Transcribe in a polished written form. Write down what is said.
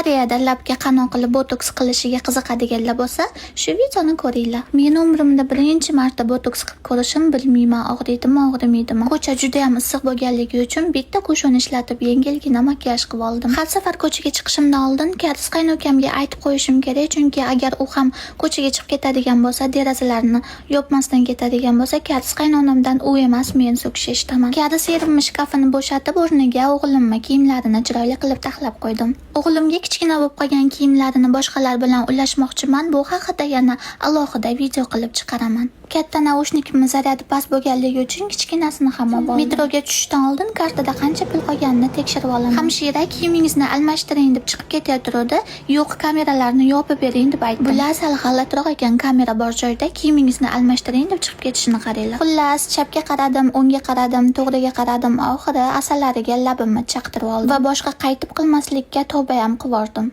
Koreyada labga qanoq qilib botoks qilishiga qiziqadiganlar bo'lsa, shu videoni ko'ringlar. Men umrimda birinchi marta botoks qilib ko'rishim, bilmayman, og'riydimi, og'rimaydimi. Ko'cha juda ham issiq bo'lganligi uchun bitta кушон ishlatib, yengilgina makiyaj qilib oldim. Har safar ko'chaga chiqishimdan oldin koreys qaynokamga aytib qo'yishim kerak, chunki agar u ham ko'chaga chiqib ketadigan bo'lsa, derazalarni yopmasdan ketadigan bo'lsa, koreys qaynonamdan u emas, men so'kish eshitaman. Koreys erimni shkafini bo'shatib, o'rniga o'g'limni kiyimlarini chiroyli qilib taxlab qo'ydim. O'g'limga kichkina bo'lib qolgan kiyimlarini boshqalar bilan ulashmoqchiman. Bu haqida yana alohida video qilib chiqaraman. Katta наушник imni zaryadi past bo'lganligi uchun kichkinasini ham olib oldim. Metroga tushishdan oldin kartada qancha pul qolganini tekshirib olaman. Hamshira "Kiyimingizni almashtiring" deb chiqib ketayotgandi. "Yo'q, kameralarni yopib bering" deb aytdim. Bular sal g'alatiroq ekan, kamera bor joyda "Kiyimingizni almashtiring" deb chiqib ketishini qaranglar. Xullas, chapga qaradim, o'ngga qaradim, to'g'riga qaradim, oxiri asalariga labimni chaqtirib oldim va boshqa qaytib qilmaslikka tavba ham qivordim.